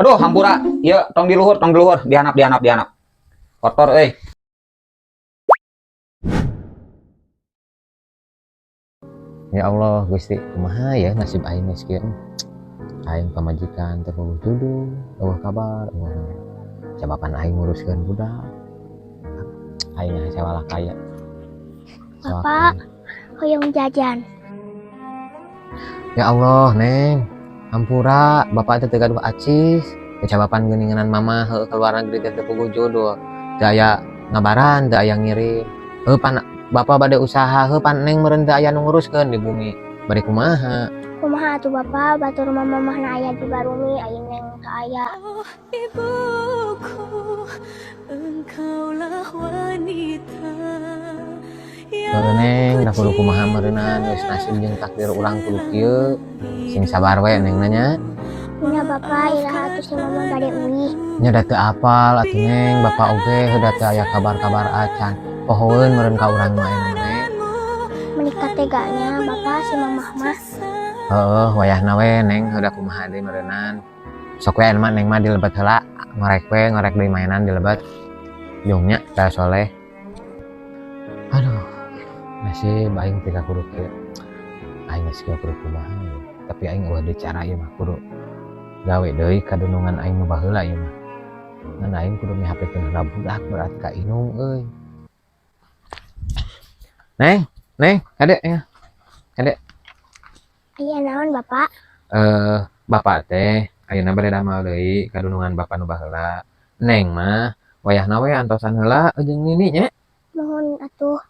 Aduh, hampura. Ieu tong di luhur, tong di luhur, dihanap, dihanap, dihanap. Kotor euy. Ya Allah, Gusti, kumaha ya nasib aing geus kieu. Aing pamajikan teu puguh judul, euweuh kabar, euweuh naon. Sabapan aing nguruskeun budak. Aing sewalah kaya. Bapak, hoyong jajan. Ya Allah, Neng. Hampura, bapak teh teu gaduh acis. Kecabapan geuninganan mama heueuh ke luar negeri teh teu puguh judul. Teu aya ngabaran, teu aya ngirim. Heuh pan bapak bade usaha, heuh pan Neng meureun teu aya nu nguruskeun di bumi. Bade kumaha? Kumaha atuh Bapak, batur mah mamahna aya di barumi, aing Neng teu aya. Ibuku, engkaulah wanita Heueuh Neng, da kudu kumaha meureunan geus nasib jeung takdir urang kudu kieu. Sing sabar we Neng nanya. Nya Bapak, iraha atuh si mama bade uih? Nya da teu apal atuh Neng, bapak oge heuh da teu aya kabar-kabar acan. Pohoeun meureun ka urang mah ayeuna Neng. Menikah teganya Bapak si mamah mah. Heueuh, wayahna we Neng heuh da kumaha deui meureunan. Sok we mah Neng mah dilebet heula, ngorek we, ngorek deui mainan dilebet. Jung nya teh soleh. Aduh, nasib aing teh kudu kieu. Aing geus kieu kudu kumaha ya. Tapi aing euweuh deui cara ieu mah kudu gawe deui ka dunungan aing nu baheula ieu mah. Ngan aing kudu mihapekeun heula budak berarti ka indung euy. Neng, Neng, kade ya. Kade. Aya naon Bapak? Bapak teh ayeuna bade damel deui ka dunungan bapak nu baheula. Neng mah wayahna we antosan heula jeung nini nya. Nuhun atuh.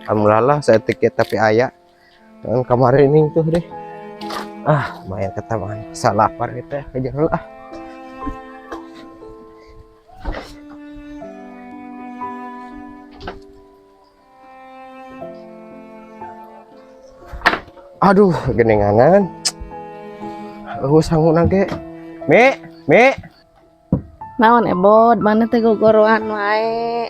Alhamdulillah lah saya tiket tapi aya. Kan kemarin ini tuh deh. Ah, lumayan ketamaan. Salapar gitu ya, kejar lah. Aduh, geninganan. Sanggup nangke. Mi, Mi, Naon Ebod, mana teh gogoroan wae.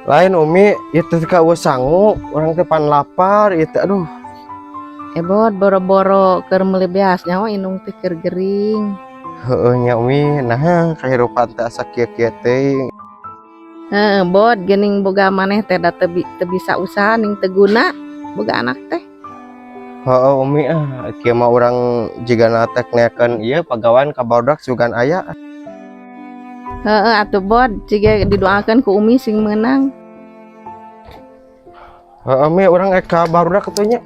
Lain Umi, itu ka eueuh sangu, urang teh pan lapar ieu teh aduh. Ebod boro-boro keur meuli beas nyawa indung teh keur gering. Heueuh nya Umi, nah kahirupan teh asa kieu-kieu teuing. Heeh, Bod, geuning boga maneh teh da teu bisa usaha ning teu guna boga anak teh. Heueuh Umi ah, kieu mah urang jigana teh neakeun ieu pagawean ka barudak sugan aya. Heeh atuh Bod, ciga didoakeun ku Umi sing meunang. Heeh Mi, urang ek ka barudak atuh nya.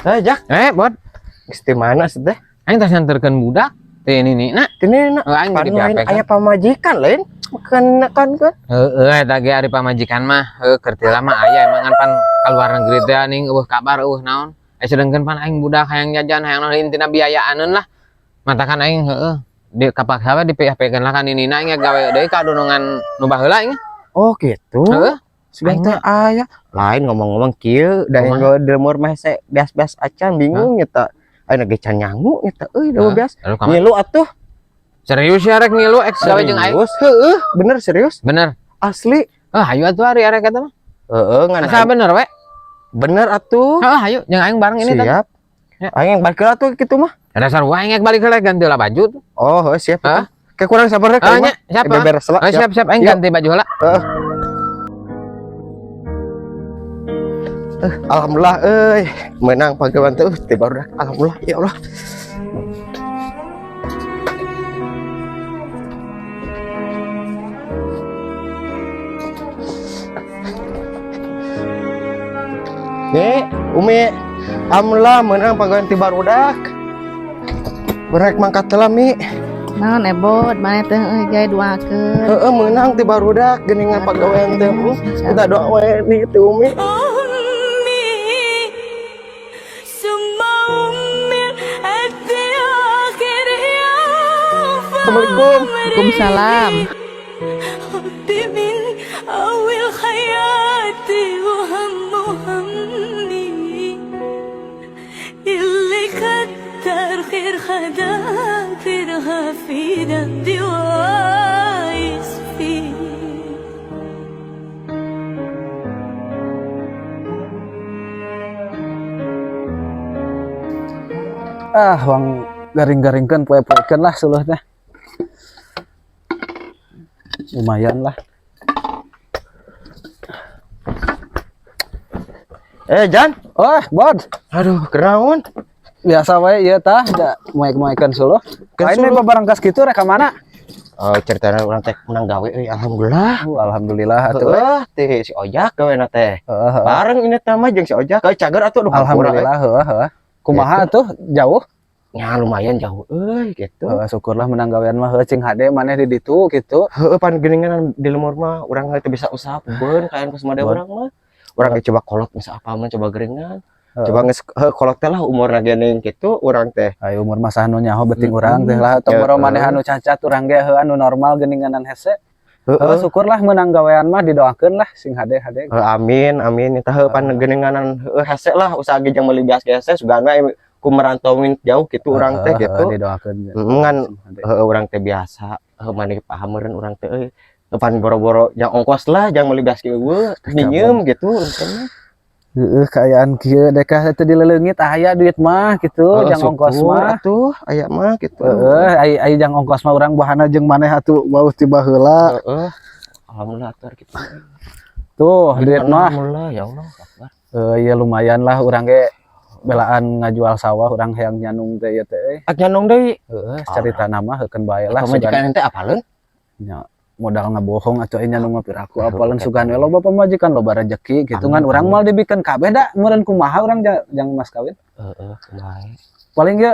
Eh, Jak, Bod, geus di mana sih teh? Aing tos nganterkeun budak teh nini na. Tini na, Heuh aing pan di lain PHP. aya pamajikan lain. Makan kan kan. Heueuh eta ge ari pamajikan mah, heueuh keur teu lama aya emangan pan ka luar negeri teh ning euweuh kabar euweuh naon. Sedengkeun pan aing budak hayang jajan hayang naon intina biayaaneun lah. Matakan aing heueuh di kapaksa we di PHP-keun lah ka ninina aing gawe deui ka dunungan nu baheula aing. Oh gitu. Heeh. Sugan teh aya. Lain ngomong-ngomong kieu da Kumaha? yang di lemur mah hese beas-beas acan bingung nyata. Ayeuna ge can nyangu nyata euy da Heeh. beas. Lalu ka mana? Ngilu atuh. Serius ya rek ngilu ek gawe jeung aing? Serius? Heeh, bener serius. Bener. Asli. Heuh hayu atuh ari arek eta mah. Heeh ngan Asa bener we. Bener atuh. Heeh hayu jeung aing bareng ini teh. Siap. Ya. Aing yang balik heula atuh kitu mah. Dasar wae aing balik heula ganti lah baju tuh. Oh, heuh siap. Hah? Kayak kurang sabar deh, Ah, nya, siap. Ah. Beberes lah. Oh, siap siap aing Yuk. ganti baju heula. Alhamdulillah euy, menang pagawean teh teh barudak. Alhamdulillah ya Allah. Nih, Umi, alhamdulillah menang pagawean ti barudak. Berek mangkat heula Mi. Naon Ebod, maneh teh heueuh gawe doakeun. Heeh menang ti barudak geuningan pagawean teh. Minta doa we nih ti Umi. أمي ثم أمي قد آخر يوم في Assalamualaikum. Waalaikumsalam. حبي من أول حياتي وهم همي اللي كتر خير خدافرها في دمي وعايش فيه. Ah, wang garing-garingkeun poe-poekeun lah suluh teh. Lumayan lah. Eh, Jan. Oh, Bod. Aduh, kenaon? Biasa wae ieu tah, da moek-moekeun suluh. Keun Lain suluh. we barangkas kitu rek ka mana? Oh, ceritanya urang teh menang gawe euy, alhamdulillah. Alhamdulillah atuh we. Heeh, teh si Ojak gawe teh. Heeh, heeh. Bareng ini teh mah jeung si Ojak, euy cager atuh, aduh hampura, euy. Alhamdulillah, heeh, heeh. Kumaha atuh jauh? Ya lumayan jauh euy gitu. Heeh, syukurlah menang gawean mah heuh cing hade maneh di ditu gitu. Heeh, pan geuningan di lemur mah urang teu bisa usaha beun kayan ku semade Bon. urang mah. Urang ge coba kolot masa apa mah coba geringan. Heeh. Coba geus heuh kolot teh lah umurna geuning kitu urang teh. Ayo umur mah saha nu nyaho beuting urang teh lah tong boro maneh anu cacat urang ge heuh anu normal geuninganan hese. Heuh, Heeh. syukurlah menang gawean mah didoakeun lah sing hade-hade. Heuh, amin amin eta heuh pan geuninganan heuh hese lah usaha ge jeung meuli beas ge hese sugana ku merantauin jauh gitu urang teh Heeh, gitu. heeh, didoakeun. Ngan Sing hade. heuh urang teh biasa heuh maneh paham meureun urang teh euy. Pan boro-boro jang ongkos lah jang meuli beas ge eueuh minjem gitu urang teh mah. Heeh, kaayaan kieu dekah teu dileleungit aya duit mah gitu, Heeh, jang ongkos syukur mah. atuh aya mah gitu. Heeh, ai ai jang ongkos mah urang bahana jeung maneh atuh wauh ti baheula. Heeh. Alhamdulillah atuh gitu. Tuh, duit mah. Alhamdulillah ya Allah akbar. Heuh, ya lumayan lah urang ge belaan ngajual sawah urang hayang nyanung teh ieu teh euy. Ak nyanong deui. Heeh, carita nama heukeun bae lah Pamajikan sugan ente apaleun? nya modal ngabohong atuh ai nyanung mah piraku Aduh, apaleun oke. sugan we loba pamajikan loba rejeki gitu Amin, ngan urang amin. moal dibikeun kabeh da meureun kumaha urang jang mas kawin. Heeh, kumaha. Paling ge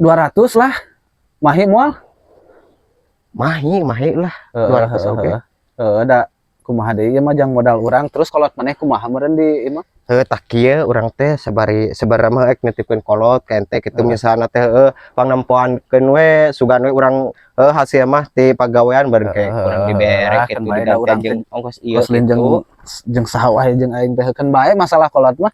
200 lah. Mahi moal. Mahi, mahi lah. Heeh, 200 oke. heeh. Heeh, da kumaha deui ieu mah jang modal urang terus kolot maneh kumaha meureun di ieu mah. Heuh tah kieu urang teh sabari sabaraha mah ek nitipkeun kolot ka ente kitu misalna teh heuh pangnempoankeun we sugan we urang heuh hasil mah ti pagawean bareng ke Heeh, urang dibere ah, kitu kan bae da digantian urang jeung ongkos ieu Terus lain jeung gitu. jeung saha wae jeung aing teh heukeun bae masalah kolot mah.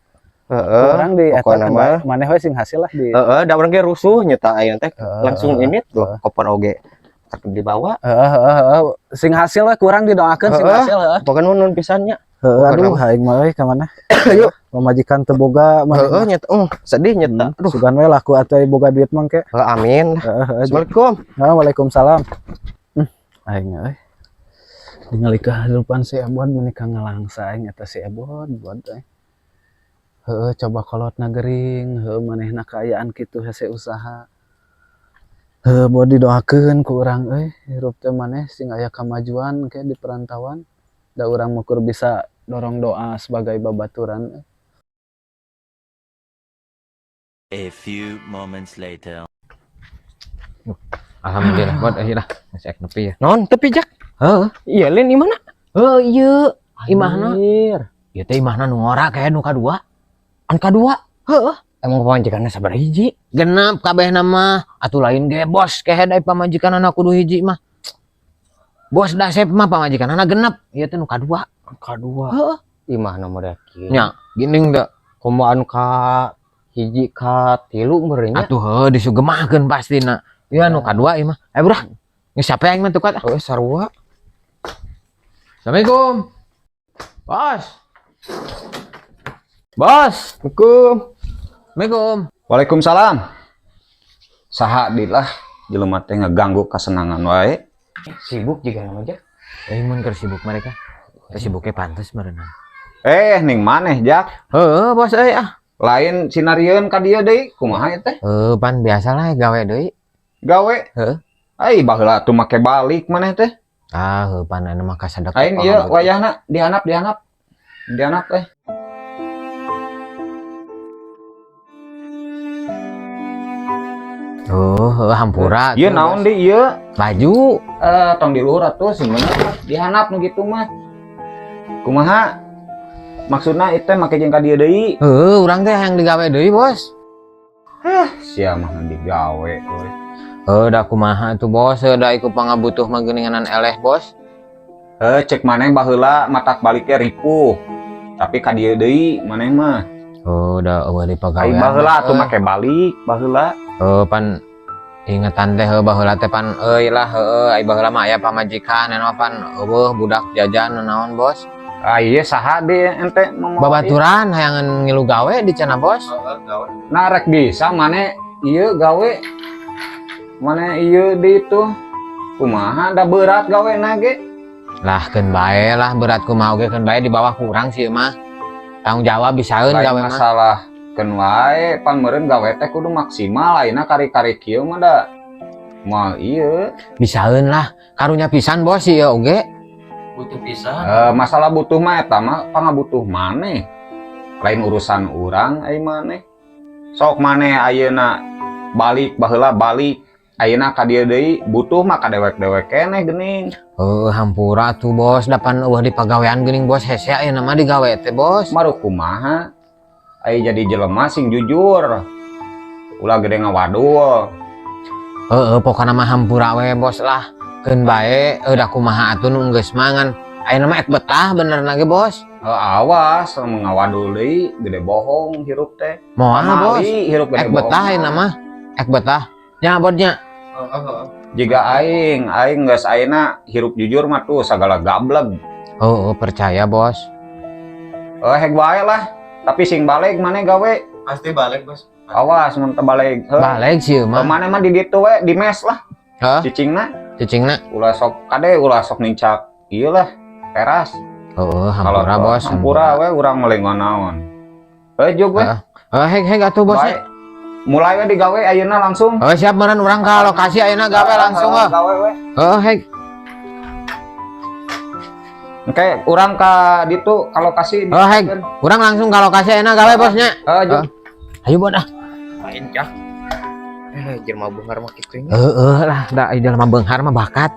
Heeh. Urang di eta pokona keun bae mah. maneh we sing hasil lah di Heeh, da urang ge rusuh nyeta aya teh Heeh, langsung heeh, ini tuh koper oge tak dibawa. Heeh, heeh, heeh. Sing hasil we kurang didoakeun sing Heeh. hasil heeh. Pokoknya nun pisan nya. Heeh, aduh Pokona aing mah euy ka mana? Yuk. Pamajikan teu boga maneh Heeh mah. nyeta, sedih nyeta. Aduh. Sugan we laku atuh aya boga duit mah engke. Heeh, amin. Heeh, heeh. Assalamualaikum. Heeh, waalaikumsalam. Aing euy. Ningali kahirupan si Ebon meuni ngalangsa aing eta si Ebon buat euy. Heeh, coba kolotna gering, heuh manehna kaayaan kitu hese usaha. Heuh, boh didoakeun ku urang euy, hirup teh maneh sing aya kamajuan ke di perantauan. Da urang mah kur bisa dorong doa sebagai babaturan. A few moments later. Alhamdulillah buat euy lah geus ek nepi ya. Non, tepi jak. Heeh. Iya lain di mana? Heuh ieu imahna. Anjir. Ieu teh imahna nu ngora kayak nu kadua. An kadua. Heeh. Emang pamajikanna sabaraha hiji? Genap kabehna mah atuh lain ge bos kehed ai pamajikanana kudu hiji mah. Bos dasep mah pamajikanana genep ieu teh nu kadua. Kadua. Heeh. Imahna mah kieu. Nya, geuning da. Komo anu ka hiji ka tilu meureun nya. Atuh heuh disugemahkeun pastina. Ieu anu kadua ieu mah. Eh burah. Geus capek aing mah tukat ah. Heuh sarua. Assalamualaikum. Bos. Bos. Assalamualaikum. Assalamualaikum. Waalaikumsalam. Saha di lah jelema teh ngeganggu kesenangan wae. Sibuk juga nama aja. Eh mun keur sibuk mereka. Teu sibuknya pantes meureunna. Eh ning maneh Jak, Heuh bos euy ah. lain sinarieun ka dieu deui, kumaha ieu teh? Heuh pan biasalah gawe deui. Gawe. Heeh. Ai baheula atuh make balik maneh teh. Ah heuh pan anu mah kasadek. Aing ieu wayahna dihanap dihanap. Dihanap teh. Oh, heuh hampura. Ieu tuh, naon bos. deui ieu? Baju. Eh tong di luhur atuh sing bener lah. Dihanap nu kitu mah. Kumaha? Maksudna itu make jeung ka dieu deui. Heuh, urang teh hayang digawe deui, Bos. Sia mah nu digawe euy. Heuh, da kumaha tuh, Bos? Heuh, da iku pangabutuh mah geuninganan eleh, Bos. Heuh cek maneh baheula matak baliknya ripuh. Tapi ka dieu deui maneh mah. Heuh, da eueuh di Ai pagawean. baheula atuh Euy. make balik baheula. Heuh, pan Ingetan teh heuh baheula teh pan euy lah, heueuh, ai baheula mah aya pamajikan anu pan euweuh budak jajan naon, Bos. Ah iya, saha di ente mau? Babaturan hayangan ngilu gawe di cenah, Bos. Nah, rek bisa maneh ieu gawe, maneh ieu di itu kumaha, da berat gawe nage. Lah, keun bae lah, berat kumaha oge keun bae, di bawah kurang sih mah. Tanggung jawab bisaeun Lain gawe mah. Masalah keun wae, pan meureun gawe teh kudu maksimal. Ayeuna kari-kari kieu mah da moal ieu. Bisaeun lah, karunya pisan, Bos, ieu oge. Butuh pisan. Eh, masalah butuh mah eta mah pangabutuh maneh, lain urusan urang. Ai maneh sok maneh ayeuna balik baheula, balik ayeuna ka dieu deui, butuh mah ka dewek-dewek keneh geuning. Heuh, hampura tuh, Bos, da pan euweuh di pagawean geuning, Bos, hese ayeuna mah digawe teh, Bos. Maru kumaha, ai jadi jelema sing jujur, ulah gede ngawadul. Heeh, pokona mah hampura we, Bos, lah. Keun bae, da kumaha atuh nu geus mangan. Ayeuna mah ek betah bener lagi, Bos. Eh, awas lamun ngawadul deui, gede bohong hirup teh. Moal, Bos. Pamali hirup gede Ek betah bohong. Ayeuna mah. Ek betah. Nya, Bod, nya. Jika aing aing geus ayeuna hirup jujur mah tuh sagala gableg. Oh, percaya, Bos. Eh, hek wae lah, tapi sing balik maneh gawe. Pasti balik, Bos. Awas mun teu balik. Heuh. Balik sih mah. Maneh mah di ditu we, di mes lah. Hah? Cicingna. Cicingna. Ulah sok kade, ulah sok nincak ieu lah, teras. Heeh, hampura, Bos. Hampura we, urang meuli naon. Eh, jug we. Heeh. Eh, hek hek atuh, Bos. Bae. Mulai we digawe ayeuna langsung. Oh, siap meureun urang ka lokasi ayeuna gawe langsung heuh. Gawe we. Heeh, hek. Engke urang ka ditu ka lokasi. Oh, hek. Urang langsung ka lokasi ayeuna gawe, Bos, nya. Heeh, jug. Ayo, Bod, ah. Lain cah. Eh, jelema beunghar mah kitu nya. Heeh lah, da jelema beunghar mah bakat.